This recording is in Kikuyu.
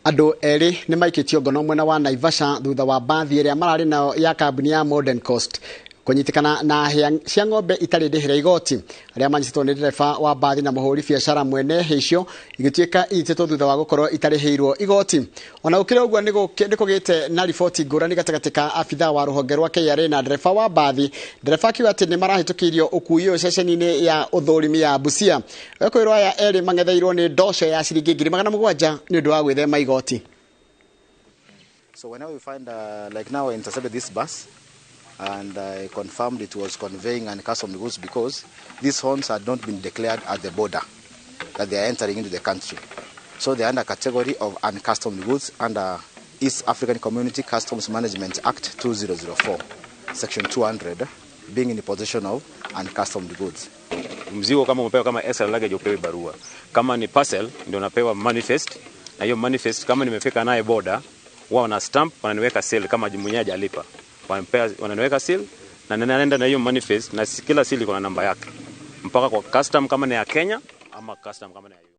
Andũ erĩ nĩ maikĩtio ngono mwena wa Naivasha thutha wa mbathi ĩrĩa mararĩ nayo ya kambuni ya Modern Coast kũnyitĩkana na hĩa cia ng'ombe itarĩ ndĩhĩre igoti. Arĩa manyitĩtwo nĩ ndereba wa mbathi na mũhũri biacara mwene hĩa icio igĩtuĩka inyitĩtwo thutha wa gũkorwo itarĩhĩirwo igoti. Ona gũkĩrĩ ũguo nĩ kũgĩte na riboti ngũrani gatagatĩ ka abithaa wa rũhonge rwa KRA na ndereba wa mbathi. Ndereba akiuga atĩ nĩ marahĩtũkĩirio ũkui ũyũ ceceni-inĩ ya ũthũrimi ya Busia. Ekwĩrwo aya erĩ mang'etheirwo nĩ ndoco ya ciringi 700,000 nĩ ũndũ wa gwĩthema igoti. So whenever we find, like now I intercepted this bus and I confirmed it was conveying uncustomed goods because these horns had not been declared at the border that they are entering into the country. So they are under category of uncustomed goods under East African Community Customs Management Act 2004, Section 200, being in possession of uncustomed goods. Mzigo kama umepewa kama extra luggage upewe barua. Kama ni parcel ndio unapewa manifest, na hiyo manifest kama nimefika naye border, wao wana stamp, wananiweka seal kama mwenyewe hajalipa. Wananipea, wananiweka seal na ninaenda na hiyo manifest, na kila seal iko na namba yake. Mpaka kwa custom kama ni ya Kenya ama custom kama ni ya